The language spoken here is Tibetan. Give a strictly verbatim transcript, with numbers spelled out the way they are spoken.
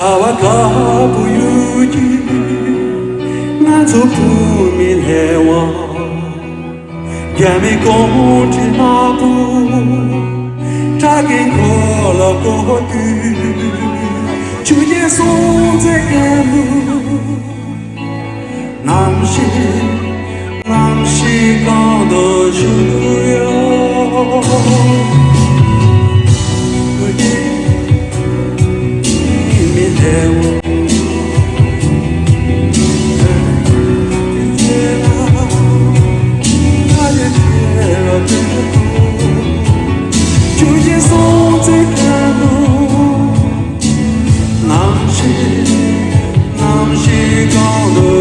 ཁ་བ་དཀར་པོ་གཡུ་གི། ང་ཚོ་བུད་མེད་ལྷ་བ། རྒྱ་མི་གུང་ཁྲན་དམག་དཔུང་། ཁྲག་གི་འཁོར་ལོ་བསྐོར་དུས། ཆུ་སྐྱེས་སྲོང་བཙན་སྒམ་པོ། རྣམ་ཤེས་རྣམ་ཤེས་གང་དུ་བཞུགས་ཡོད། མི་དེ་བོ། ཆུ་སྐྱེས་སྲོང་བཙན་སྒམ་པོ། རྣམ་ཤེས་རྣམ་ཤེས་གང་དུ་